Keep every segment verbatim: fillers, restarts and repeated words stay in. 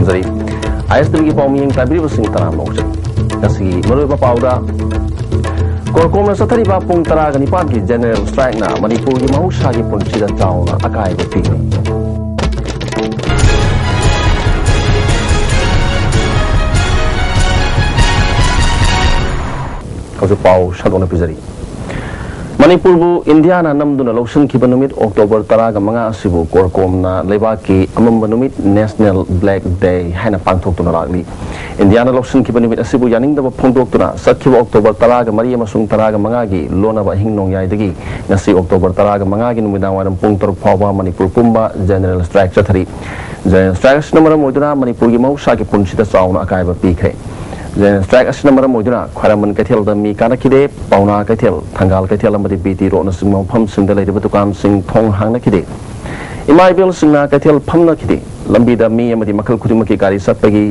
ꯐꯖꯔꯤ꯫ ꯑꯥꯏ ꯑꯦꯁ ꯇꯤꯚꯤꯒꯤ ꯄꯥꯎꯃꯤ ꯇꯥꯕꯤꯔꯤꯕꯁꯤꯡ ꯇꯔꯥꯝꯅ ꯑꯣꯛꯆꯩ꯫ ꯉꯁꯤꯒꯤ ꯃꯔꯨꯑꯣꯏꯕ ꯄꯥꯎꯗ, ꯀꯣꯔꯀꯣꯝꯅ ꯆꯠꯊꯔꯤꯕ ꯄꯨꯡ ꯇꯔꯥꯒ ꯅꯤꯄꯥꯟꯒꯤ ꯖꯦꯅꯔꯦꯜ ꯁ꯭ꯇ꯭ꯔꯥꯏꯛꯅ ꯃꯅꯤꯄꯨꯔꯒꯤ ꯃꯍꯧꯁꯥꯒꯤ ꯄꯨꯟꯁꯤꯗ ꯆꯥꯎꯅ ꯑꯀꯥꯏꯕ ꯄꯤꯔꯤ꯫ ꯍꯧꯖꯤꯛ ꯄꯥꯎ ꯁꯟꯗꯣꯛꯅ ꯄꯤꯖꯔꯤ꯫ ꯃꯅꯤꯄꯨꯔꯕꯨ ꯏꯟꯗꯤꯌꯥꯅ ꯅꯝꯗꯨꯅ ꯂꯧꯁꯤꯟꯈꯤꯕ ꯅꯨꯃꯤꯠ ꯑꯣꯛꯇꯣꯕꯔ ꯇꯔꯥꯒ ꯃꯉꯥ ꯑꯁꯤꯕꯨ ꯀꯣꯔꯀꯣꯝꯅ ꯂꯩꯕꯥꯛꯀꯤ ꯑꯃꯝꯕ ꯅꯨꯃꯤꯠ, National Black Day, ꯍꯥꯏꯅ ꯄꯥꯡꯊꯣꯛꯇꯨꯅ ꯂꯥꯛꯂꯤ꯫ ꯏꯟꯗꯤꯌꯥꯅ ꯂꯧꯁꯤꯟꯈꯤꯕ ꯅꯨꯃꯤꯠ ꯑꯁꯤꯕꯨ ꯌꯥꯅꯤꯡꯗꯕ ꯐꯣꯡꯗꯣꯛꯇꯨꯅ ꯆꯠꯈꯤꯕ ꯑꯣꯛꯇꯣꯕꯔ ꯇꯔꯥꯒ ꯃꯔꯤ ꯑꯃꯁꯨꯡ ꯇꯔꯥꯒ ꯃꯉꯥꯒꯤ ꯂꯣꯟꯅꯕ ꯑꯍꯤꯡ ꯅꯣꯡꯌꯥꯏꯗꯒꯤ ꯉꯁꯤ ꯑꯣꯛꯇꯣꯕꯔ ꯇꯔꯥꯒ ꯃꯉꯥꯒꯤ ꯅꯨꯃꯤꯗꯥꯡ ꯋꯥꯏꯔꯝ ꯄꯨꯡ ꯇꯔꯨꯛ ꯐꯥꯎꯕ ꯃꯅꯤꯄꯨꯔ ꯄꯨꯝꯕ ꯖꯦꯅꯔꯦꯜ ꯁ꯭ꯇ꯭ꯔꯥꯏꯛ ꯆꯠꯊꯔꯤ꯫ ꯖꯦꯅꯔꯦꯜ ꯁ꯭ꯇ꯭ꯔꯥꯏꯛ ꯑꯁꯤꯅ ꯃꯔꯝ ꯑꯣꯏꯗꯨꯅ ꯃꯅꯤꯄꯨꯔꯒꯤ ꯃꯍꯧꯁꯥꯒꯤ ꯄꯨꯟꯁꯤꯗ ꯆꯥꯎꯅ ꯑꯀꯥꯏꯕ ꯄꯤꯈ꯭ꯔꯦ꯫ ꯖꯦꯅꯔꯦꯜ ꯁ꯭ꯇ꯭ꯔꯥꯏꯛ ꯑꯁꯤꯅ ꯃꯔꯝ ꯑꯣꯏꯗꯨꯅ ꯈ꯭ꯋꯥꯏꯔꯝꯕꯟ ꯀꯩꯊꯦꯜꯗ ꯃꯤ ꯀꯥꯅꯈꯤꯗꯦ꯫ ꯄꯥꯎꯅꯥ ꯀꯩꯊꯦꯜ, ꯊꯪꯒꯥꯜ ꯀꯩꯊꯦꯜ ꯑꯃꯗꯤ ꯕꯤ ꯇꯤ ꯔꯣꯗꯅꯆꯤꯡꯕ ꯃꯐꯝꯁꯤꯡꯗ ꯂꯩꯔꯤꯕ ꯗꯨꯀꯥꯟꯁꯤꯡ ꯊꯣꯡ ꯍꯥꯡꯅꯈꯤꯗꯦ꯫ ꯏꯃꯥ ꯏꯕꯦꯜ ꯁꯤꯡꯅꯥ ꯀꯩꯊꯦꯜ ꯐꯝꯅꯈꯤꯗꯦ꯫ ꯂꯝꯕꯤꯗ ꯃꯤ ꯑꯃꯗꯤ ꯃꯈꯜ ꯈꯨꯗꯤꯡꯃꯛꯀꯤ ꯒꯥꯔꯤ ꯆꯠꯄꯒꯤ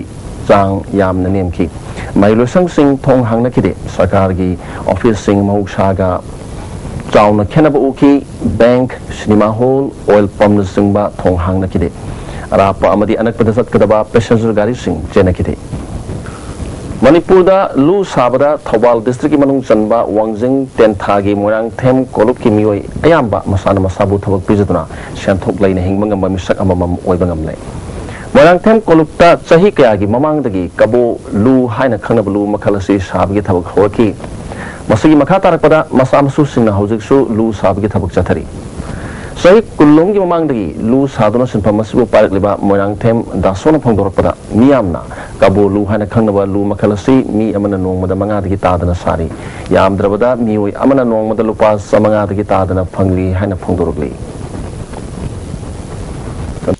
ꯆꯥꯡ ꯌꯥꯝꯅ ꯅꯦꯝꯈꯤ꯫ ꯃꯍꯩꯂꯣꯏꯁꯪꯁꯤꯡ ꯊꯣꯡ ꯍꯥꯡꯅꯈꯤꯗꯦ꯫ ꯁꯔꯀꯥꯔꯒꯤ ꯑꯣꯐꯤꯁꯁꯤꯡ ꯃꯍꯧꯁꯥꯒ ꯆꯥꯎꯅ ꯈꯦꯠꯅꯕ ꯎꯈꯤ꯫ ꯕꯦꯡꯛ, ꯁꯤꯅꯦꯃꯥ ꯍꯣꯜ, ꯑꯣꯏꯜ ꯄꯝꯅꯆꯤꯡꯕ ꯊꯣꯡ ꯍꯥꯡꯅꯈꯤꯗꯦ꯫ ꯑꯔꯥꯞꯄ ꯑꯃꯗꯤ ꯑꯅꯛꯄꯗ ꯆꯠꯀꯗꯕ ꯄꯦꯁꯦꯟꯖꯔ ꯒꯥꯔꯤꯁꯤꯡ ꯆꯦꯟꯅꯈꯤꯗꯦ꯫ ꯃꯅꯤꯄꯨꯔꯗ ꯂꯨ ꯁꯥꯕꯗ ꯊꯧꯕꯥꯜ ꯗꯤꯁꯇ꯭ꯔꯤꯛꯀꯤ ꯃꯅꯨꯡ ꯆꯟꯕ ꯋꯥꯡꯖꯤꯡ ꯇꯦꯟꯊꯥꯒꯤ ꯃꯣꯏꯔꯥꯡꯊꯦꯝ ꯀꯣꯂꯨꯞꯀꯤ ꯃꯤꯑꯣꯏ ꯑꯌꯥꯝꯕ ꯃꯁꯥꯅ ꯃꯁꯥꯕꯨ ꯊꯕꯛ ꯄꯤꯖꯗꯨꯅ ꯁꯦꯟꯊꯣꯛ ꯂꯩꯅ ꯍꯤꯡꯕ ꯉꯝꯕ ꯃꯤꯁꯛ ꯑꯃꯃꯝ ꯑꯣꯏꯕ ꯉꯝꯂꯦ꯫ ꯃꯣꯏꯔꯥꯡꯊꯦꯝ ꯀꯣꯂꯨꯞꯇ ꯆꯍꯤ ꯀꯌꯥꯒꯤ ꯃꯃꯥꯡꯗꯒꯤ ꯀꯕꯣ ꯂꯨ ꯍꯥꯏꯅ ꯈꯪꯅꯕ ꯂꯨ ꯃꯈꯜ ꯑꯁꯤ ꯁꯥꯕꯒꯤ ꯊꯕꯛ ꯍꯧꯔꯛꯈꯤ꯫ ꯃꯁꯤꯒꯤ ꯃꯈꯥ ꯇꯥꯔꯛꯄꯗ ꯃꯆꯥ ꯃꯁꯨꯁꯤꯡꯅ ꯍꯧꯖꯤꯛꯁꯨ ꯂꯨ ꯁꯥꯕꯒꯤ ꯊꯕꯛ ꯆꯠꯊꯔꯤ꯫ ꯆꯍꯤ ꯀꯨꯟꯂꯣꯝꯒꯤ ꯃꯃꯥꯡꯗꯒꯤ ꯂꯨ ꯁꯥꯗꯨꯅ ꯁꯤꯟꯐꯝ ꯑꯁꯤꯕꯨ ꯄꯥꯏꯔꯛꯂꯤꯕ ꯃꯣꯏꯔꯥꯡꯊꯦꯝ ꯗꯥꯁꯣꯅ ꯐꯣꯡꯗꯣꯔꯛꯄꯗ, ꯃꯤꯌꯥꯝꯅ ꯀꯕꯣ ꯂꯨ ꯍꯥꯏꯅ ꯈꯪꯅꯕ ꯂꯨ ꯃꯈꯜ ꯑꯁꯤ ꯃꯤ ꯑꯃꯅ ꯅꯣꯡꯃꯗ ꯃꯉꯥꯗꯒꯤ ꯇꯥꯗꯅ ꯁꯥꯔꯤ꯫ ꯌꯥꯝꯗ꯭ꯔꯕꯗ ꯃꯤꯑꯣꯏ ꯑꯃꯅ ꯅꯣꯡꯃꯗ ꯂꯨꯄꯥ ꯆꯥꯃꯉꯥꯗꯒꯤ ꯇꯥꯗꯅ ꯐꯪꯂꯤ ꯍꯥꯏꯅ ꯐꯣꯡꯗꯣꯔꯛꯂꯤ꯫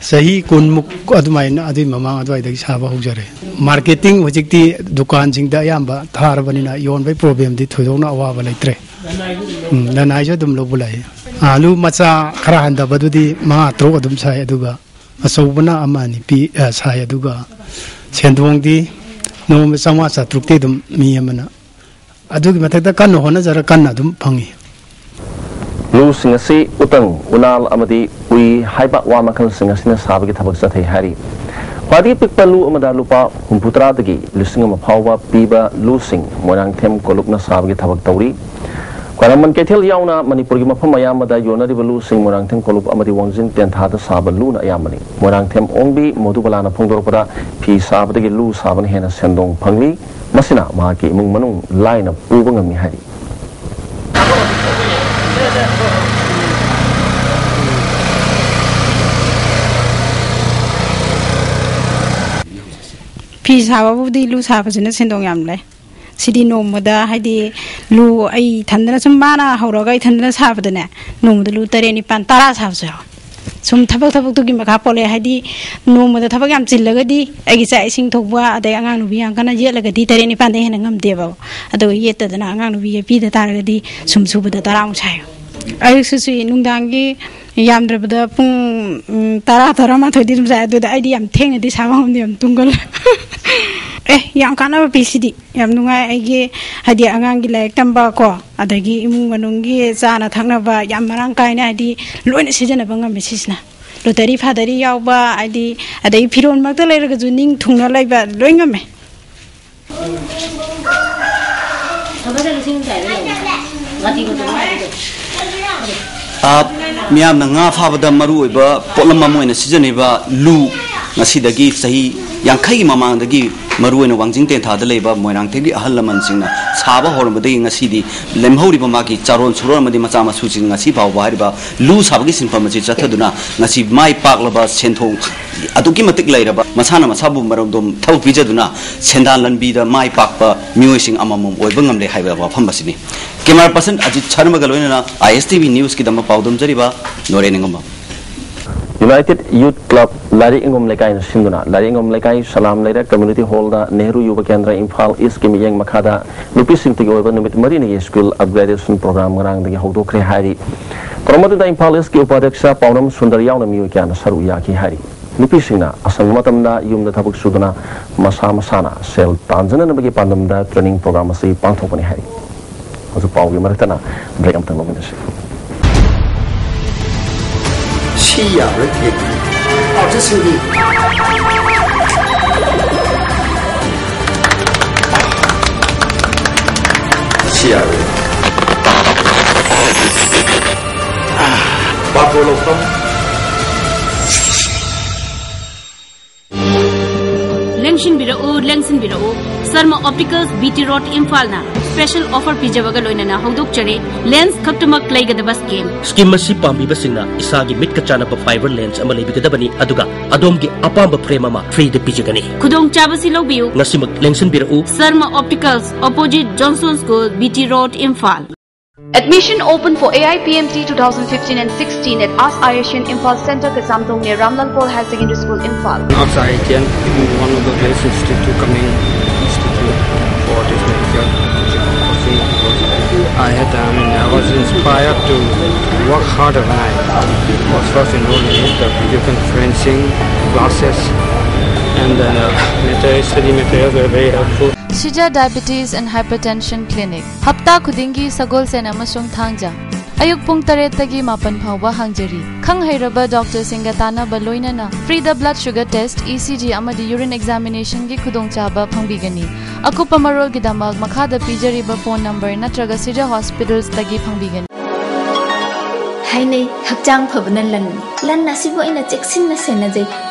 ꯆꯍꯤ ꯀꯨꯟꯃꯨꯛ ꯑꯗꯨꯃꯥꯏꯅ, ꯑꯗꯨꯏ ꯃꯃꯥꯡ ꯑꯗꯨꯋꯥꯏꯗꯒꯤ ꯁꯥꯕ ꯍꯧꯖꯔꯦ꯫ ꯃꯥꯔꯀꯦꯇꯤꯡ ꯍꯧꯖꯤꯛꯇꯤ ꯗꯨꯀꯥꯟꯁꯤꯡꯗ ꯑꯌꯥꯝꯕ ꯊꯥꯔꯕꯅꯤꯅ ꯌꯣꯟꯕꯩ ꯄ꯭ꯔꯣꯕ꯭ꯂꯦꯝꯗꯤ ꯊꯣꯏꯗꯣꯛꯅ ꯑꯋꯥꯕ ꯂꯩꯇ꯭ꯔꯦ꯫ ꯎꯝ, ꯂꯅꯥꯏꯁꯨ ꯑꯗꯨꯝ ꯂꯧꯕ ꯂꯥꯛꯏ꯫ ꯑꯥꯂꯨ ꯃꯆꯥ ꯈꯔ ꯍꯟꯊꯕꯗꯨꯗꯤ ꯃꯉꯥ ꯇꯔꯨꯛ ꯑꯗꯨꯝ ꯁꯥꯏ, ꯑꯗꯨꯒ ꯑꯆꯧꯕꯅ ꯑꯃ ꯑꯅꯤ ꯄꯤ, ꯑ, ꯁꯥꯏ꯫ ꯑꯗꯨꯒ ꯁꯦꯟꯗꯣꯡꯗꯤ ꯅꯣꯡꯃ ꯆꯥꯝꯃꯉꯥ ꯆꯥꯇ꯭ꯔꯨꯛꯇꯤ ꯑꯗꯨꯝ ꯃꯤ ꯑꯃꯅ, ꯑꯗꯨꯒꯤ ꯃꯊꯛꯇ ꯀꯟꯅ ꯍꯣꯠꯅꯖꯔ ꯀꯟꯅ ꯑꯗꯨꯝ ꯐꯪꯉꯤ꯫ ꯂꯨꯁꯤꯡ ꯑꯁꯤ ꯎꯇꯪ, ꯎꯅꯥꯜ ꯑꯃꯗꯤ ꯎꯏ ꯍꯥꯏꯕ ꯋꯥ ꯃꯈꯜꯁꯤꯡ ꯑꯁꯤꯅ ꯁꯥꯕꯒꯤ ꯊꯕꯛ ꯆꯠꯊꯩ ꯍꯥꯏꯔꯤ꯫ ꯈ꯭ꯋꯥꯏꯗꯒꯤ ꯄꯤꯛꯄ ꯂꯨ ꯑꯃꯗ ꯂꯨꯄꯥ ꯍꯨꯝꯐꯨꯇꯔꯥꯗꯒꯤ ꯂꯤꯁꯤꯡ ꯑꯃ ꯐꯥꯎꯕ ꯄꯤꯕ ꯂꯨꯁꯤꯡ ꯃꯣꯏꯔꯥꯡꯊꯦꯝ ꯀꯣꯂꯨꯞꯅ ꯁꯥꯕꯒꯤ ꯊꯕꯛ ꯇꯧꯔꯤ꯫ ꯈ꯭ꯋꯥꯏꯔꯝꯕꯟ ꯀꯩꯊꯦꯜ ꯌꯥꯎꯅ ꯃꯅꯤꯄꯨꯔꯒꯤ ꯃꯐꯝ ꯑꯌꯥꯝꯕꯗ ꯌꯣꯟꯅꯔꯤꯕ ꯂꯨꯁꯤꯡ ꯃꯣꯏꯔꯥꯡꯊꯦꯝ ꯀꯣꯂꯨꯞ ꯑꯃꯗꯤ ꯋꯥꯡꯖꯤꯡ ꯇꯦꯟꯊꯥꯗ ꯁꯥꯕ ꯂꯨꯅ ꯑꯌꯥꯝꯕꯅꯤ꯫ ꯃꯣꯏꯔꯥꯡꯊꯦꯝ ꯑꯣꯡꯕꯤ ꯃꯣꯗꯨꯕꯂꯥꯅ ꯐꯣꯡꯗꯣꯔꯛꯄꯗ, ꯐꯤ ꯁꯥꯕꯗꯒꯤ ꯂꯨ ꯁꯥꯕꯅ ꯍꯦꯟꯅ ꯁꯦꯟꯗꯣꯡ ꯐꯪꯂꯤ꯫ ꯃꯁꯤꯅ ꯃꯍꯥꯛꯀꯤ ꯏꯃꯨꯡ ꯃꯅꯨꯡ ꯂꯥꯏꯅ ꯄꯨꯕ ꯉꯝꯃꯤ ꯍꯥꯏꯔꯤ꯫ ꯐꯤ ꯁꯥꯕꯕꯨꯗꯤ ꯂꯨ ꯁꯥꯕꯁꯤꯅ ꯁꯦꯟꯗꯣꯡ ꯌꯥꯝ ꯂꯩ꯫ ꯁꯤꯗꯤ ꯅꯣꯡꯃꯗ, ꯍꯥꯏꯗꯤ, ꯂꯨ ꯑꯩ ꯏꯊꯟꯗꯅ ꯁꯨꯝ, ꯃꯥꯅ ꯍꯧꯔꯒ ꯏꯊꯟꯗꯅ ꯁꯥꯕꯗꯅꯦ, ꯅꯣꯡꯃꯗ ꯂꯨ ꯇꯔꯦꯠ, ꯅꯤꯄꯥꯟ, ꯇꯔꯥ ꯁꯥꯕꯁꯨ ꯌꯥꯎꯋꯦ꯫ ꯁꯨꯝ ꯊꯕꯛ ꯊꯕꯛꯇꯨꯒꯤ ꯃꯈꯥ ꯄꯣꯜꯂꯦ꯫ ꯍꯥꯏꯗꯤ, ꯅꯣꯡꯃꯗ ꯊꯕꯛ ꯌꯥꯝ ꯆꯤꯜꯂꯒꯗꯤ, ꯑꯩꯒꯤ ꯆꯥꯛ ꯏꯁꯤꯡ ꯊꯣꯡꯕ, ꯑꯗꯩ ꯑꯉꯥꯡ ꯅꯨꯕꯤ ꯌꯥꯝ ꯀꯟꯅ ꯌꯦꯠꯂꯒꯗꯤ, ꯇꯔꯦꯠ ꯅꯤꯄꯥꯟꯗꯩ ꯍꯦꯟꯅ ꯉꯝꯗꯦꯕ꯫ ꯑꯗꯨꯒ ꯌꯦꯠꯇꯗꯅ ꯑꯉꯥꯡ ꯅꯨꯕꯤ ꯌꯦꯠꯄꯤꯗ ꯇꯥꯔꯒꯗꯤ, ꯁꯨꯝ ꯁꯨꯕꯗ ꯇꯔꯥꯃꯨꯛ ꯁꯥꯏ꯫ ꯑꯌꯨꯛꯁꯨ ꯁꯨꯏ, ꯅꯨꯡꯗꯥꯡꯒꯤ ꯌꯥꯝꯗ꯭ꯔꯕꯗ ꯄꯨꯡ, ꯎꯝ, ꯇꯔꯥ, ꯇꯔꯥꯃꯥꯊꯣꯏꯗꯤ ꯑꯗꯨꯝ ꯁꯥꯏ꯫ ꯑꯗꯨꯗ ꯑꯩꯗꯤ ꯌꯥꯝ ꯊꯦꯡꯅꯗꯤ ꯁꯥꯕ ꯉꯝꯗꯦ, ꯌꯥꯝ ꯇꯨꯝꯒꯜꯂꯦ꯫ ꯑꯦ, ꯌꯥꯝ ꯀꯥꯟꯅꯕ ꯄꯤ ꯁꯤꯗꯤ꯫ ꯌꯥꯝ ꯅꯨꯡꯉꯥꯏ꯫ ꯑꯩꯒꯤ, ꯍꯥꯏꯗꯤ, ꯑꯉꯥꯡꯒꯤ ꯂꯥꯏꯔꯤꯛ ꯇꯝꯕ ꯀꯣ, ꯑꯗꯒꯤ ꯏꯃꯨꯡ ꯃꯅꯨꯡꯒꯤ ꯆꯥꯅ ꯊꯛꯅꯕ ꯌꯥꯝ ꯃꯔꯥꯡ ꯀꯥꯏꯅ, ꯍꯥꯏꯗꯤ, ꯂꯣꯏꯅ ꯁꯤꯖꯤꯟꯅꯕ ꯉꯝꯃꯦ ꯁꯤꯁꯤꯅ꯫ ꯂꯣꯇꯔꯤ ꯐꯥꯗꯔꯤ ꯌꯥꯎꯕ, ꯍꯥꯏꯗꯤ, ꯑꯗꯩ ꯐꯤꯔꯣꯜꯃꯛꯇ ꯂꯩꯔꯒꯁꯨ ꯅꯤꯡ ꯊꯨꯡꯅ ꯂꯩꯕ ꯂꯣꯏ ꯉꯝꯃꯦ꯫ ꯑ, ꯃꯤꯌꯥꯝꯅ ꯉꯥ ꯐꯥꯕꯗ ꯃꯔꯨꯑꯣꯏꯕ ꯄꯣꯠꯂꯝ ꯑꯃ ꯑꯣꯏꯅ ꯁꯤꯖꯤꯟꯅꯔꯤꯕ ꯂꯨ, ꯉꯁꯤꯗꯒꯤ ꯆꯍꯤ ꯌꯥꯡꯈꯩꯒꯤ ꯃꯃꯥꯡꯗꯒꯤ ꯃꯔꯨꯑꯣꯏꯅ ꯋꯥꯡꯖꯤꯡ ꯇꯦꯟꯊꯥꯗ ꯂꯩꯕ ꯃꯣꯏꯔꯥꯡꯊꯦꯝꯒꯤ ꯑꯍꯜ ꯂꯃꯟꯁꯤꯡꯅ ꯁꯥꯕ ꯍꯧꯔꯝꯕꯗꯒꯤ ꯉꯁꯤꯗꯤ ꯂꯦꯝꯍꯧꯔꯤꯕ ꯃꯥꯒꯤ ꯆꯥꯔꯣꯟ ꯁꯨꯔꯣꯟ ꯑꯃꯗꯤ ꯃꯆꯥ ꯃꯁꯨꯁꯤꯡ ꯉꯁꯤ ꯐꯥꯎꯕ ꯍꯥꯏꯔꯤꯕ ꯂꯨ ꯁꯥꯕꯒꯤ ꯁꯤꯟꯐꯝ ꯑꯁꯤ ꯆꯠꯊꯗꯨꯅ ꯉꯁꯤ ꯃꯥꯏ ꯄꯥꯛꯂꯕ ꯁꯦꯟꯊꯣꯛ ꯑꯗꯨꯛꯀꯤ ꯃꯇꯤꯛ ꯂꯩꯔꯕ, ꯃꯁꯥꯅ ꯃꯁꯥꯕꯨ ꯃꯔꯣꯝꯗꯣꯝ ꯊꯕꯛ ꯄꯤꯖꯗꯨꯅ ꯁꯦꯟꯗꯥꯟ ꯂꯝꯕꯤꯗ ꯃꯥꯏ ꯄꯥꯛꯄ ꯃꯤꯑꯣꯏꯁꯤꯡ ꯑꯃꯃꯝ ꯑꯣꯏꯕ ꯉꯝꯂꯦ ꯍꯥꯏꯕ ꯋꯥꯐꯝ ꯑꯁꯤꯅꯤ꯫ ꯀꯦꯃꯦꯔꯥ ꯄꯔꯁꯟ ꯑꯖꯤꯠ ꯁꯔꯃꯒ ꯂꯣꯏꯅꯅ ꯑꯥꯏ ꯑꯦꯁ ꯇꯤ ꯚꯤ ꯅ꯭ꯌꯨꯁꯀꯤꯗꯃꯛ ꯄꯥꯎꯗꯝꯖꯔꯤꯕ Noren Ningombam. United youth club ꯂꯥꯏꯔꯤꯛ ꯑꯉꯣꯝ ꯂꯩꯀꯥꯏꯅ ꯁꯤꯟꯗꯨꯅ ꯂꯥꯏꯔꯤꯛ ꯑꯉꯣꯝ ꯂꯩꯀꯥꯏ ꯁꯂꯥꯝ ꯂꯩꯔꯛ ꯀꯝꯃ꯭ꯌꯨꯅꯤꯇꯤ ꯍꯣꯜꯗ ꯅꯦꯍꯔꯨ ꯌꯨꯕ ꯀꯦꯟꯗ꯭ꯔ ꯏꯝꯐꯥꯜ ꯏꯁꯀꯤ ꯃꯤꯠꯌꯦꯡ ꯃꯈꯥꯗ ꯅꯨꯄꯤꯁꯤꯡꯇꯒꯤ ꯑꯣꯏꯕ ꯅꯨꯃꯤꯠ ꯃꯔꯤꯅꯤꯒꯤ ꯁ꯭ꯀꯨꯜ ꯑꯞꯒ꯭ꯔꯦꯗꯦꯁꯟ ꯄ꯭ꯔꯣꯒ꯭ꯔꯥꯝ ꯉꯔꯥꯡꯗꯒꯤ ꯍꯧꯗꯣꯛꯈ꯭ꯔꯦ ꯍꯥꯏꯔꯤ꯫ ꯊꯧꯔꯝ ꯑꯗꯨꯗ ꯏꯝꯐꯥꯜ ꯏꯁꯀꯤ ꯎꯄꯥꯙ꯭ꯌꯛꯁ ꯄꯥꯎꯅꯝ ꯁꯨꯟꯗꯔ ꯌꯥꯎꯅ ꯃꯤꯑꯣꯏ ꯀꯌꯥꯅ ꯁꯔꯨꯛ ꯌꯥꯈꯤ ꯍꯥꯏꯔꯤ꯫ ꯅꯨꯄꯤꯁꯤꯡꯅ ꯑꯁꯪꯕ ꯃꯇꯝꯗ ꯌꯨꯝꯗ ꯊꯕꯛ ꯁꯨꯗꯨꯅ ꯃꯁꯥ ꯃꯁꯥꯅ ꯁꯦꯜ ꯇꯥꯟꯖꯅꯅꯕꯒꯤ ꯄꯥꯟꯗꯝꯗ ꯇ꯭ꯔꯦꯅꯤꯡ ꯄ꯭ꯔꯣꯒ꯭ꯔꯥꯝ ꯑꯁꯤ ꯄꯥꯡꯊꯣꯛꯄꯅꯤ ꯍꯥꯏꯔꯤ꯫ ꯍꯧꯖꯤꯛ ꯄꯥꯎꯒꯤ ꯃꯔꯛꯇꯅ ꯕ꯭ꯔꯦꯛ ꯑꯃꯇꯪ ꯂꯧꯃꯤꯟꯅꯁꯤ꯫ ꯁꯤ ꯌꯥꯕ꯭ꯔꯥ ꯊꯦꯡ? ꯑꯥꯔꯇꯤꯁꯁꯤꯡꯗꯤ ꯁꯤ ꯌꯥꯔꯣꯏ꯫ ꯕꯥꯔꯀꯣ ꯂꯧꯐꯝ꯫ ꯂꯦꯡꯁꯤꯟꯕꯤꯔꯛꯎ, ꯂꯦꯡꯁꯤꯟꯕꯤꯔꯛꯎ꯫ Sharma optics, B T road, ꯏꯝꯐꯥꯜꯅ ꯁ꯭ꯄꯦꯁꯦꯜ ꯑꯣꯐꯔ ꯄꯤꯖꯕꯒ ꯂꯣꯏꯅꯅ ꯍꯧꯗꯣꯛꯆꯔꯤ꯫ ꯂꯦꯟꯁ ꯈꯛꯇꯃꯛ ꯂꯩꯒꯗꯕ ꯁ꯭ꯀꯤꯝ꯫ ꯁ꯭ꯀꯤꯝ ꯑꯁꯤ ꯄꯥꯝꯕꯤꯕꯁꯤꯡꯅ ꯏꯁꯥꯒꯤ ꯃꯤꯠꯀ ꯆꯥꯟꯅꯕ ꯐꯥꯏꯕꯔ ꯂꯦꯟꯁ ꯑꯃ ꯂꯩꯕꯤꯒꯗꯕꯅꯤ, ꯑꯗꯨꯒ ꯑꯗꯣꯝꯒꯤ ꯑꯄꯥꯝꯕ ꯐ꯭ꯔꯦꯝ ꯑꯃ ꯐ꯭ꯔꯤꯗ ꯄꯤꯖꯒꯅꯤ꯫ ꯈꯨꯗꯣꯡꯆꯥꯕꯁꯤ ꯂꯧꯕꯤꯌꯨ꯫ ꯉꯁꯤꯃꯛ ꯂꯦꯡꯁꯤꯟꯕꯤꯔꯛꯎ꯫ Sharma optics, opposite Johnson school, B T road, ꯏꯝꯐꯥꯜ꯫ Admission open for A I P M T two thousand fifteen and sixteen at Ask Ayush in Imphal Center, Kazamdong near Ramlal Paul Higher Secondary School, Imphal. Ask Ayush, one of the best institute, coming institute for this medical coaching. I had, I mean, I was inspired to work harder when I was first enrolled in it. The video conferencing classes and the material, study materials were very helpful. Shija Diabetes and Hypertension Clinic. ꯍꯞꯇꯥ ꯈꯨꯗꯤꯡꯒꯤ ꯁꯒꯣꯜꯁꯦꯟ ꯑꯃꯁꯨꯡ ꯊꯥꯡꯖ꯫ ꯑꯌꯨꯛ ꯄꯨꯡ ꯇꯔꯦꯠꯇꯒꯤ ꯃꯥꯄꯟ ꯐꯥꯎꯕ ꯍꯥꯡꯖꯔꯤ꯫ ꯈꯪ ꯍꯩꯔꯕ ꯗꯣꯛꯇꯔꯁꯤꯡꯒ ꯇꯥꯟꯅꯕ ꯂꯣꯏꯅꯅ free the blood sugar test, E C G ꯑꯃꯗꯤ urine examination ꯒꯤ ꯈꯨꯗꯣꯡꯆꯥꯕ ꯐꯪꯕꯤꯒꯅꯤ꯫ ꯑꯀꯨꯞꯄ ꯃꯔꯣꯜꯒꯤꯗꯃꯛ ꯃꯈꯥꯗ ꯄꯤꯖꯔꯤꯕ phone number ꯅꯠꯇ꯭ꯔꯒ Shija Hospitals ꯇꯒꯤ ꯐꯪꯕꯤꯒꯅꯤ꯫ ꯍꯥꯏꯅꯩ, ꯍꯛꯆꯥꯡ ꯐꯕꯅ ꯂꯟꯅꯤ꯫ ꯂꯟ ꯑꯁꯤꯕꯨ ꯑꯩꯅ ꯆꯦꯛꯁꯤꯟꯅ ꯁꯦꯟꯅꯖꯩ꯫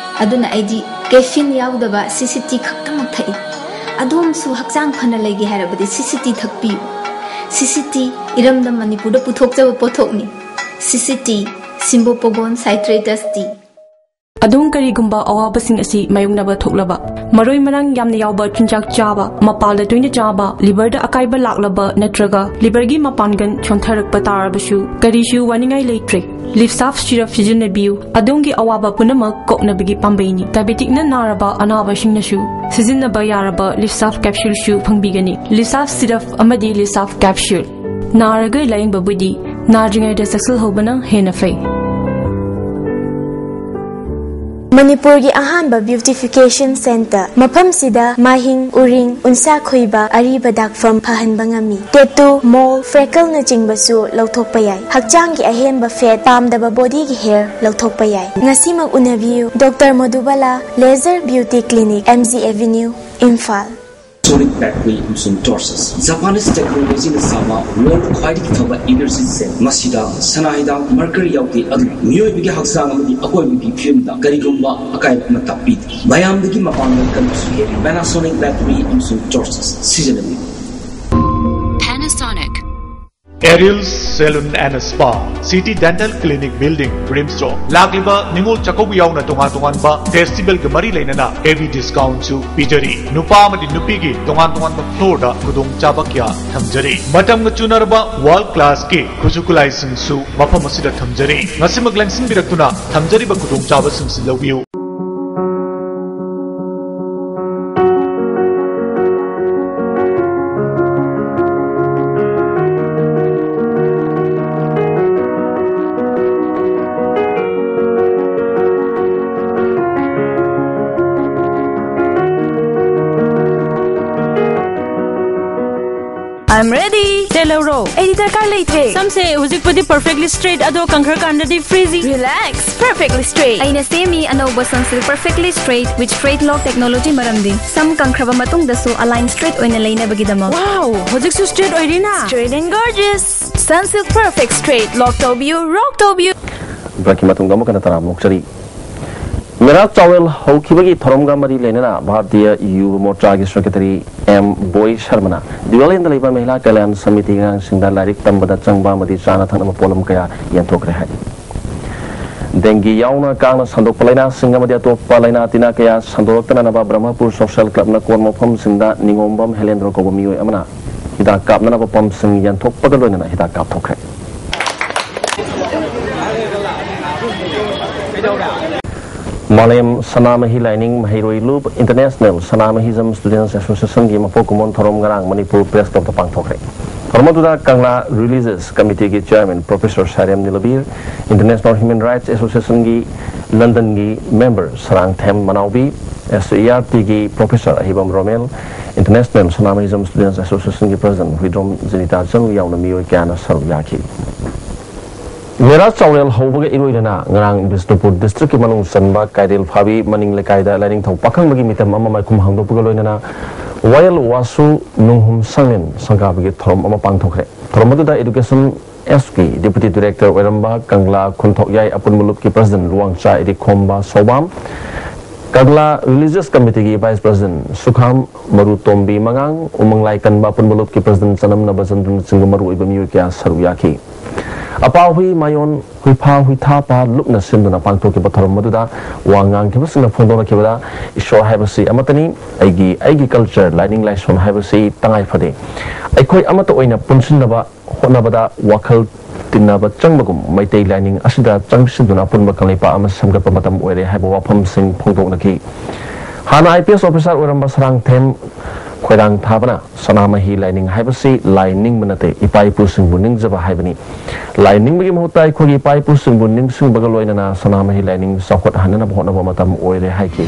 ꯑꯗꯨꯅ ꯑꯩꯗꯤ caffeine ꯌꯥꯎꯗꯕ C C T ꯈꯛꯇꯃꯛ ꯊꯛꯏ꯫ ꯑꯗꯣꯝꯁꯨ ꯍꯛꯆꯥꯡ ꯐꯅ ꯂꯩꯒꯦ ꯍꯥꯏꯔꯕꯗꯤ C C T ꯊꯛꯄꯤꯌꯨ꯫ C C T ꯏꯔꯝꯗꯝ ꯃꯅꯤꯄꯨꯔꯗ ꯄꯨꯊꯣꯛꯆꯕ ꯄꯣꯠꯊꯣꯛꯅꯤ꯫ C C T, Simbo Pogon Citratus Tea. ꯑꯗꯣꯝ ꯀꯔꯤꯒꯨꯝꯕ ꯑꯋꯥꯕꯁꯤꯡ ꯑꯁꯤ ꯃꯥꯌꯣꯛꯅꯕ ꯊꯣꯛꯂꯕ, ꯃꯔꯣꯏ ꯃꯔꯥꯡ ꯌꯥꯝꯅ ꯌꯥꯎꯕ ꯆꯤꯟꯖꯥꯛ ꯆꯥꯕ, ꯃꯄꯥꯜꯗ ꯇꯣꯏꯅ ꯆꯥꯕ, liver ꯗ ꯑꯀꯥꯏꯕ ꯂꯥꯛꯂꯕ ꯅꯠꯇ꯭ꯔꯒ liver ꯒꯤ ꯃꯄꯥꯡꯒꯜ ꯁꯣꯟꯊꯔꯛꯄ ꯇꯥꯔꯕꯁꯨ ꯀꯔꯤꯁꯨ ꯋꯥꯅꯤꯡꯉꯥꯏ ꯂꯩꯇ꯭ꯔꯦ꯫ Lifsaf syrup ꯁꯤꯖꯤꯟꯅꯕꯤꯌꯨ꯫ ꯑꯗꯣꯝꯒꯤ ꯑꯋꯥꯕ ꯄꯨꯝꯅꯃꯛ ꯀꯣꯛꯅꯕꯒꯤ ꯄꯥꯝꯕꯩꯅꯤ꯫ Diabetic ꯅ ꯅꯥꯔꯕ ꯑꯅꯥꯕꯁꯤꯡꯅꯁꯨ ꯁꯤꯖꯤꯟꯅꯕ ꯌꯥꯔꯕ Lifsaf capsule ꯁꯨ ꯐꯪꯕꯤꯒꯅꯤ꯫ Lifsaf syrup ꯑꯃꯗꯤ Lifsaf capsule꯫ ꯅꯥꯔꯒ ꯂꯥꯌꯦꯡꯕꯕꯨꯗꯤ ꯅꯥꯗ꯭ꯔꯤꯉꯩꯗ ꯆꯦꯛꯁꯤꯜꯍꯧꯕꯅ ꯍꯦꯟꯅ ꯐꯩ꯫ ꯃꯅꯤꯄꯨꯔꯒꯤ ꯑꯍꯥꯟꯕ beautification centre꯫ ꯃꯐꯝꯁꯤꯗ ꯃꯥꯍꯤꯡ, ꯎꯔꯤꯡ, ꯎꯟꯁꯥ ꯈꯨꯏꯕ, ꯑꯔꯤꯕ ꯗꯥꯛꯐꯝ ꯐꯍꯟꯕ ꯉꯝꯃꯤ꯫ Tattoo, mole, freckleꯅꯆꯤꯡꯕꯁꯨ ꯂꯧꯊꯣꯛꯄ ꯌꯥꯏ꯫ ꯍꯛꯆꯥꯡꯒꯤ ꯑꯍꯦꯟꯕ fat, ꯄꯥꯝꯗꯕ bodyꯒꯤ hair ꯂꯧꯊꯣꯛꯄ ꯌꯥꯏ꯫ ꯉꯁꯤꯃꯛ ꯎꯅꯕꯤꯌꯨ, Doctor Madhubala Laser Beauty Clinic, M G Avenue, Imphal. Sonic Battery ꯑꯃꯁꯨꯡ Torches꯫ Japanese technologyꯅ ꯁꯥꯕ world ꯈ꯭ꯋꯥꯏꯗꯒꯤ ꯐꯕ energy set꯫ ꯃꯁꯤꯗ ꯁꯅꯥ ꯍꯤꯗꯥꯛ, mercury ꯌꯥꯎꯗꯦ, ꯑꯗꯨꯅ ꯃꯤꯑꯣꯏꯕꯒꯤ ꯍꯛꯆꯥꯡ ꯑꯃꯗꯤ ꯑꯀꯣꯏꯕꯒꯤ ꯐꯤꯕꯝꯗ ꯀꯔꯤꯒꯨꯝꯕ ꯑꯀꯥꯏꯕ ꯑꯃꯠꯇ ꯄꯤꯗꯦ꯫ ꯃꯌꯥꯝꯗꯒꯤ ꯃꯄꯥꯡꯒꯜ ꯀꯟꯕꯁꯨ ꯍꯦꯜꯂꯤ꯫ Panasonic Battery ꯑꯃꯁꯨꯡ Torches ꯁꯤꯖꯤꯟꯅꯕꯤꯌꯨ꯫ Panasonic꯫ Ariel's Salon and Spa, City Dental Clinic Building, RIMS Road꯫ ꯂꯥꯛꯂꯤꯕ ꯅꯤꯉꯣꯜ ꯆꯥꯛꯀꯧꯕ ꯌꯥꯎꯅ ꯇꯣꯉꯥꯟ ꯇꯣꯉꯥꯟꯕ festivalꯒ ꯃꯔꯤ ꯂꯩꯅꯅ heavy discountꯁꯨ ꯄꯤꯖꯔꯤ꯫ ꯅꯨꯄꯥ ꯑꯃꯗꯤ ꯅꯨꯄꯤꯒꯤ ꯇꯣꯉꯥꯟ ꯇꯣꯉꯥꯟꯕ floorꯗ ꯈꯨꯗꯣꯡꯆꯥꯕ ꯀꯌꯥ ꯊꯝꯖꯔꯤ꯫ ꯃꯇꯝꯒ ꯆꯨꯅꯔꯕ world classꯀꯤ ꯈꯨꯠꯁꯨ ꯈꯨꯠꯂꯥꯏꯁꯤꯡꯁꯨ ꯃꯐꯝ ꯑꯁꯤꯗ ꯊꯝꯖꯔꯤ꯫ ꯉꯁꯤꯃꯛ ꯂꯦꯡꯁꯤꯟꯕꯤꯔꯛꯇꯨꯅ ꯊꯝꯖꯔꯤꯕ ꯈꯨꯗꯣꯡꯆꯥꯕꯁꯤꯡꯁꯤ ꯂꯧꯕꯤꯌꯨ꯫ I'm ready. ꯇꯦꯂꯧꯔꯣ, ꯑꯩꯗꯤ ꯗꯔꯀꯥꯔ ꯂꯩꯇ꯭ꯔꯦ꯫ ꯁꯝꯁꯦ ꯍꯧꯖꯤꯛꯄꯨꯗꯤ perfectly straight, ꯑꯗꯣ ꯀꯪꯈ꯭ꯔꯀꯥꯟꯗꯗꯤ frizzy꯫ Relax, perfectly straight꯫ ꯑꯩꯅ ꯁꯦꯝꯃꯤ ꯑꯅꯧꯕ Sunsilk Perfectly Straight with Straight Lock technology, ꯃꯔꯝꯗꯤ ꯁꯝ ꯀꯪꯈ꯭ꯔꯕ ꯃꯇꯨꯡꯗꯁꯨ align straight ꯑꯣꯏꯅ ꯂꯩꯅꯕꯒꯤꯗꯃꯛ꯫ Wow, ꯍꯧꯖꯤꯛꯁꯨ straight ꯑꯣꯏꯔꯤꯅ? Straight and gorgeous. Sunsilk Perfect Straight, lock ꯇꯧꯕꯤꯌꯨ, rock ꯇꯧꯕꯤꯌꯨ꯫ ꯕ꯭ꯔꯦꯛꯀꯤ ꯃꯇꯨꯡꯗ ꯑꯃꯨꯛ ꯍꯟꯅ ꯇꯔꯥꯝꯅ ꯑꯣꯛꯆꯔꯤ꯫ ꯃꯦꯔꯥ ꯆꯥꯋꯦꯜ ꯍꯧꯈꯤꯕꯒꯤ ꯊꯧꯔꯝꯒ ꯃꯔꯤ ꯂꯩꯅꯅ ꯚꯥꯔꯇꯤꯌ ꯌꯨꯕ ꯃꯣꯔꯆꯥꯒꯤ ꯁꯦꯀ꯭ꯔꯦꯇꯔꯤ ꯑꯦꯝ ꯕꯣꯏ ꯁꯔꯃꯅ ꯗꯤꯋꯥꯂꯤꯟꯗ ꯂꯩꯕ ꯃꯍꯤꯂꯥ ꯀꯂꯌꯥꯟ ꯁꯃꯤꯇꯤꯒꯤ ꯑꯉꯥꯡꯁꯤꯡꯗ ꯂꯥꯏꯔꯤꯛ ꯇꯝꯕꯗ ꯆꯪꯕ ꯑꯃꯗꯤ ꯆꯥꯅ ꯊꯛꯅꯕ ꯄꯣꯠꯂꯝ ꯀꯌꯥ ꯌꯦꯟꯊꯣꯛꯈ꯭ꯔꯦ ꯍꯥꯏ꯫ ꯗꯦꯡꯒꯤ ꯌꯥꯎꯅ ꯀꯥꯡꯅ ꯁꯟꯗꯣꯛꯄ ꯂꯥꯏꯅꯥꯁꯤꯡ ꯑꯃꯗꯤ ꯑꯇꯣꯞꯄ ꯂꯥꯏꯅꯥ ꯇꯤꯟꯅꯥ ꯀꯌꯥ ꯁꯟꯗꯣꯔꯛꯇꯅꯅꯕ ꯕ꯭ꯔꯍꯃꯄꯨꯔ ꯁꯣꯁꯦꯜ ꯀ꯭ꯂꯕꯅ ꯀꯣꯟ ꯃꯐꯝꯁꯤꯡꯗ ꯅꯤꯉꯣꯝꯕꯝ ꯍꯦꯂꯦꯟꯗ꯭ꯔꯣ ꯀꯧꯕ ꯃꯤꯑꯣꯏ ꯑꯃꯅ ꯍꯤꯗꯥꯛ ꯀꯥꯞꯅꯅꯕ ꯄꯝꯁꯤꯡ ꯌꯦꯟꯊꯣꯛꯄꯒ ꯂꯣꯏꯅꯅ ꯍꯤꯗꯥꯛ ꯀꯥꯞꯊꯣꯛꯈ꯭ꯔꯦ꯫ ꯃꯥꯂꯦꯝ ꯁꯅꯥꯃꯍꯤ ꯂꯥꯏꯅꯤꯡ ꯃꯍꯩꯔꯣꯏ ꯂꯨꯞ ꯏꯟꯇꯔꯅꯦꯁꯅꯦꯜ ꯁꯅꯥꯃꯍꯤꯖꯝ ꯁ꯭ꯇꯨꯗꯦꯟꯠꯁ ꯑꯦꯁꯣꯁꯤꯌꯦꯁꯟꯒꯤ ꯃꯄꯣꯛ ꯀꯨꯝꯑꯣꯟ ꯊꯧꯔꯝ ꯉꯔꯥꯡ ꯃꯅꯤꯄꯨꯔ ꯄ꯭ꯔꯦꯁ ꯀ꯭ꯂꯕꯇ ꯄꯥꯡꯊꯣꯛꯈ꯭ꯔꯦ꯫ ꯊꯧꯔꯝ ꯑꯗꯨꯗ ꯀꯪꯂꯥ ꯔꯤꯂꯤꯖꯤꯌꯁ ꯀꯃꯤꯇꯤꯒꯤ chairman professor Sairem Nilabir, international human rights ꯑꯦꯁꯣꯁꯤꯌꯦꯁꯟꯒꯤ ꯂꯟꯗꯟꯒꯤ member Sarangthem Manaobi, S E R ꯇꯤꯒꯤ professor Ahibam Romel, international Sanamahism students ꯑꯦꯁꯣꯁꯤꯌꯦꯁꯟꯒꯤ ꯄ꯭ꯔꯁꯤꯗꯦꯟꯠ ꯍꯨꯏꯗ꯭ꯔꯣꯝ ꯖꯤꯅꯤꯇꯥ ꯆꯅꯨ ꯌꯥꯎꯅ ꯃꯤꯑꯣꯏ ꯀꯌꯥꯅ ꯁꯔꯨꯛ ꯌꯥꯈꯤ꯫ ꯃꯦꯔꯥ ꯆꯥꯎꯔꯦꯜ ꯍꯧꯕꯒ ꯏꯔꯣꯏꯅꯅ ꯉꯔꯥꯡ ꯕꯤꯁꯅꯨꯄꯨꯔ ꯗꯤꯁꯇ꯭ꯔꯤꯛꯀꯤ ꯃꯅꯨꯡ ꯆꯟꯕ ꯀꯥꯏꯔꯦꯜ ꯐꯥꯕꯤ ꯃꯅꯤꯡ ꯂꯩꯀꯥꯏꯗ ꯂꯥꯏꯅꯤꯡꯊꯧ ꯄꯥꯈꯪꯕꯒꯤ ꯃꯤꯇꯝ ꯑꯃ ꯃꯥꯏꯈꯨꯝ ꯍꯥꯡꯗꯣꯛꯄꯒ ꯂꯣꯏꯅꯅ ꯋꯥꯌꯦꯜ ꯋꯥꯁꯨ ꯅꯨꯡꯍꯨꯝ ꯁꯪꯂꯦꯟ ꯁꯪꯒꯥꯕꯒꯤ ꯊꯧꯔꯝ ꯑꯃ ꯄꯥꯡꯊꯣꯛꯈ꯭ꯔꯦ꯫ ꯊꯧꯔꯝ ꯑꯗꯨꯗ ꯏꯗꯨꯀꯦꯁꯟ ꯑꯦꯁꯀꯤ ꯗꯤꯄꯨꯇꯤ ꯗꯤꯔꯦꯛꯇꯔ ꯑꯣꯏꯔꯝꯕ ꯀꯪꯂꯥ ꯈꯨꯟꯊꯣꯛꯌꯥꯏ ꯑꯄꯨꯟꯕ ꯂꯨꯞꯀꯤ ꯄ꯭ꯔꯁꯤꯗꯦꯟꯠ ꯂꯨꯋꯥꯡꯆꯥ ꯏꯔꯤꯈꯣꯝꯕ ꯁꯣꯕꯥꯝ, ꯀꯪꯂꯥ ꯔꯤꯂꯤꯖꯤꯌꯁ ꯀꯃꯤꯇꯤꯒꯤ ꯚꯥꯏꯁ ꯄ꯭ꯔꯁꯤꯗꯦꯟꯠ ꯁꯨꯈꯥꯝ ꯃꯔꯨꯇꯣꯝꯕꯤ ꯃꯉꯥꯡ, ꯎꯃꯪꯂꯥꯏ ꯀꯟꯕ ꯑꯄꯨꯟꯕ ꯂꯨꯞꯀꯤ ꯄ꯭ꯔꯁꯤꯗꯦꯟꯠ ꯆꯅꯝꯅꯕ ꯆꯟꯗ꯭ꯔꯅꯆꯤꯡꯕ ꯃꯔꯨꯑꯣꯏꯕ ꯃꯤꯑꯣꯏ ꯀꯌꯥ ꯁꯔꯨꯛ ꯌꯥꯈꯤ꯫ ꯑꯄꯥ ꯍꯨꯏ ꯃꯥꯌꯣꯟ ꯍꯨꯏꯐꯥ ꯍꯨꯏꯊꯥꯄꯥ ꯂꯨꯞꯅ ꯁꯤꯟꯗꯨꯅ ꯄꯥꯡꯊꯣꯛꯈꯤꯕ ꯊꯧꯔꯝ ꯑꯗꯨꯗ ꯋꯥ ꯉꯥꯡꯈꯤꯕꯁꯤꯡꯅ ꯐꯣꯡꯗꯣꯔꯛꯈꯤꯕꯗ, "ꯏꯁꯣꯔ ꯍꯥꯏꯕꯁꯤ ꯑꯃꯠꯇꯅꯤ, ꯑꯩꯒꯤ, ꯑꯩꯒꯤ ꯀꯜꯆꯔ, ꯂꯥꯏꯅꯤꯡ ꯂꯥꯏꯁꯣꯟ ꯍꯥꯏꯕꯁꯤ ꯇꯉꯥꯏ ꯐꯗꯦ꯫ ꯑꯩꯈꯣꯏ ꯑꯃꯠꯇ ꯑꯣꯏꯅ ꯄꯨꯟꯁꯤꯟꯅꯕ ꯍꯣꯠꯅꯕꯗ ꯋꯥꯈꯜ ꯇꯤꯟꯅꯕ ꯆꯪꯕꯒꯨꯝ ꯃꯩꯇꯩ ꯂꯥꯏꯅꯤꯡ ꯑꯁꯤꯗ ꯆꯪꯁꯤꯟꯗꯨꯅ ꯑꯄꯨꯟꯕ ꯀꯪꯂꯩꯄꯥꯛ ꯑꯃ ꯁꯦꯝꯒꯠꯄ ꯃꯇꯝ ꯑꯣꯏꯔꯦ" ꯍꯥꯏꯕ ꯋꯥꯐꯝꯁꯤꯡ ꯐꯣꯡꯗꯣꯛꯅꯈꯤ꯫ ꯍꯥꯟꯅ ꯑꯥꯏ ꯄꯤ ꯑꯦꯁ ꯑꯣꯐꯤꯁꯥꯔ ꯑꯣꯏꯔꯝꯕ ꯁꯔꯥꯡꯊꯦꯝ ꯈꯣꯏꯔꯥꯡꯊꯥꯕꯅ ꯁꯅꯥꯃꯍꯤ ꯂꯥꯏꯅꯤꯡ ꯍꯥꯏꯕꯁꯤ ꯂꯥꯏ ꯅꯤꯡꯕ ꯅꯠꯇꯦ, ꯏꯄꯥ ꯏꯄꯨꯁꯤꯡꯕꯨ ꯅꯤꯡꯖꯕ ꯍꯥꯏꯕꯅꯤ꯫ ꯂꯥꯏ ꯅꯤꯡꯕꯒꯤ ꯃꯍꯨꯠꯇ ꯑꯩꯈꯣꯏꯒꯤ ꯏꯄꯥ ꯏꯄꯨꯁꯤꯡꯕꯨ ꯅꯤꯡꯁꯤꯡꯕꯒ ꯂꯣꯏꯅꯅ ꯁꯅꯥꯃꯍꯤ ꯂꯥꯏꯅꯤꯡ ꯆꯥꯎꯈꯠꯍꯟꯅꯕ ꯍꯣꯠꯅꯕ ꯃꯇꯝ ꯑꯣꯏꯔꯦ ꯍꯥꯏꯈꯤ꯫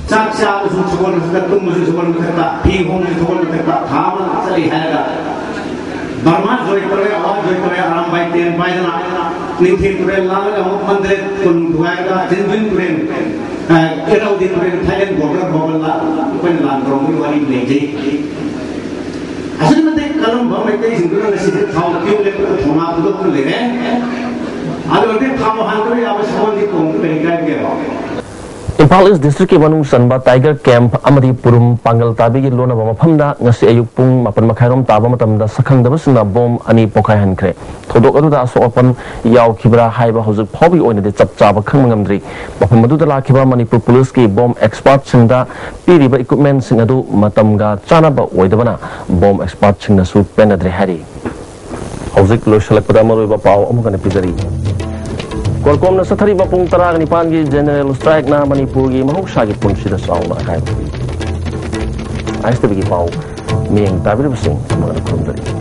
ꯆꯥꯛ ꯆꯥꯕꯁꯨ ꯁꯒꯣꯜ ꯃꯊꯛꯇ, ꯇꯨꯝꯕꯁꯨ ꯁꯒꯣꯜ ꯃꯊꯛꯇ, ꯐꯤ ꯍꯣꯡꯕꯁꯨ ꯁꯒꯣꯜ ꯃꯊꯛꯇ, ꯊꯥ ꯑꯃ ꯆꯠꯂꯤ ꯍꯥꯏꯔꯒ ꯕꯔꯃꯥ ꯖꯣꯏ ꯇꯧꯔꯦ, ꯑꯋꯥ ꯖꯣꯏ ꯇꯧꯔꯦ, ꯑꯔꯥꯝꯕꯥꯏ ꯇꯦꯟ ꯄꯥꯏꯗꯅ ꯅꯤꯡꯊꯦꯝ ꯇꯨꯔꯦꯜ ꯂꯥꯜꯂꯒ ꯑꯃꯨꯛ ꯃꯟꯗꯂꯦ ꯀꯣꯅꯨꯡ ꯊꯨꯒꯥꯏꯔꯒ ꯆꯤꯟꯗꯨꯏꯟ ꯇꯨꯔꯦꯜ, ꯑ, ꯏꯔꯥꯎꯗꯤ ꯇꯨꯔꯦꯜ, ꯊꯥꯏꯂꯦꯟ ꯕꯣꯔꯗꯔ ꯐꯥꯎꯕ ꯂꯥ-, ꯑꯩꯈꯣꯏꯅ ꯂꯥꯟ ꯇꯧꯔꯝꯕꯒꯤ ꯋꯥꯔꯤ ꯂꯩꯖꯩ꯫ ꯑꯁꯨꯛꯀꯤ ꯃꯇꯤꯛ ꯀꯜꯂꯝꯕ ꯃꯩꯇꯩꯁꯤꯡꯗꯨꯅ ꯉꯁꯤꯗꯤ ꯊꯥꯎ ꯀ꯭ꯌꯨ ꯂꯦꯞꯄꯗ ꯊꯧꯅꯥ ꯄꯨꯊꯣꯛꯇꯨꯅ ꯂꯩꯔꯦ꯫ ꯑꯗꯨ ꯑꯣꯏꯔꯗꯤ ꯊꯥꯎ ꯍꯥꯟꯗꯕ ꯌꯥꯕ ꯁꯒꯣꯜꯗꯤ ꯇꯣꯡꯕ ꯀꯔꯤ ꯀꯥꯏꯒꯦꯕ? ꯏꯝꯐꯥꯜ ꯏꯁ ꯗꯤꯁꯇ꯭ꯔꯤꯛꯀꯤ ꯃꯅꯨꯡ ꯆꯟꯕ ꯇꯥꯏꯒꯔ ꯀꯦꯝꯞ ꯑꯃꯗꯤ ꯄꯨꯔꯨꯝ ꯄꯥꯡꯒꯜ ꯇꯥꯕꯤꯒꯤ ꯂꯣꯟꯅꯕ ꯃꯐꯝꯗ ꯉꯁꯤ ꯑꯌꯨꯛ ꯄꯨꯡ ꯃꯥꯄꯟ ꯃꯈꯥꯏꯔꯣꯝ ꯇꯥꯕ ꯃꯇꯝꯗ ꯁꯛꯈꯪꯗꯕꯁꯤꯡꯅ ꯕꯣꯝ ꯑꯅꯤ ꯄꯣꯈꯥꯏꯍꯟꯈ꯭ꯔꯦ꯫ ꯊꯧꯗꯣꯛ ꯑꯗꯨꯗ ꯑꯁꯣꯛ ꯑꯄꯟ ꯌꯥꯎꯈꯤꯕ꯭ꯔꯥ ꯍꯥꯏꯕ ꯍꯧꯖꯤꯛ ꯐꯥꯎꯕꯒꯤ ꯑꯣꯏꯅꯗꯤ ꯆꯞ ꯆꯥꯕ ꯈꯪꯕ ꯉꯝꯗ꯭ꯔꯤ꯫ ꯃꯐꯝ ꯑꯗꯨꯗ ꯂꯥꯛꯈꯤꯕ ꯃꯅꯤꯄꯨꯔ ꯄꯨꯂꯤꯁꯀꯤ ꯕꯣꯝ ꯑꯦꯛꯁꯄꯥꯔꯠꯁꯤꯡꯗ ꯄꯤꯔꯤꯕ ꯏꯀ꯭ꯋꯤꯞꯃꯦꯟꯁꯤꯡ ꯑꯗꯨ ꯃꯇꯝꯒ ꯆꯥꯅꯕ ꯑꯣꯏꯗꯕꯅ ꯕꯣꯝ ꯑꯦꯛꯁꯄꯥꯔꯠꯁꯤꯡꯅꯁꯨ ꯄꯦꯟꯅꯗ꯭ꯔꯦ ꯍꯥꯏꯔꯤ꯫ ꯍꯧꯖꯤꯛ ꯂꯣꯏꯁꯤꯜꯂꯛꯄꯗ ꯃꯔꯨꯑꯣꯏꯕ ꯄꯥꯎ ꯑꯃꯨꯛ ꯍꯟꯅ ꯄꯤꯖꯔꯤ꯫ ꯀꯣꯔꯀꯣꯝꯅ ꯆꯠꯊꯔꯤꯕ ꯄꯨꯡ ꯇꯔꯥꯒ ꯅꯤꯄꯥꯟꯒꯤ ꯖꯦꯅꯔꯦꯜ ꯁ꯭ꯇ꯭ꯔꯥꯏꯛꯅ ꯃꯅꯤꯄꯨꯔꯒꯤ ꯃꯍꯧꯁꯥꯒꯤ ꯄꯨꯟꯁꯤꯗ ꯆꯥꯎꯅ ꯑꯀꯥꯏꯕ ꯄꯤ꯫ ꯑꯥꯏ ꯑꯦꯁ ꯇꯤ ꯚꯤꯒꯤ ꯄꯥꯎ ꯃꯤꯠꯌꯦꯡ ꯇꯥꯕꯤꯔꯤꯕꯁꯤꯡ ꯑꯃꯨꯛ ꯍꯟꯅ ꯈꯨꯔꯨꯝꯖꯔꯤ꯫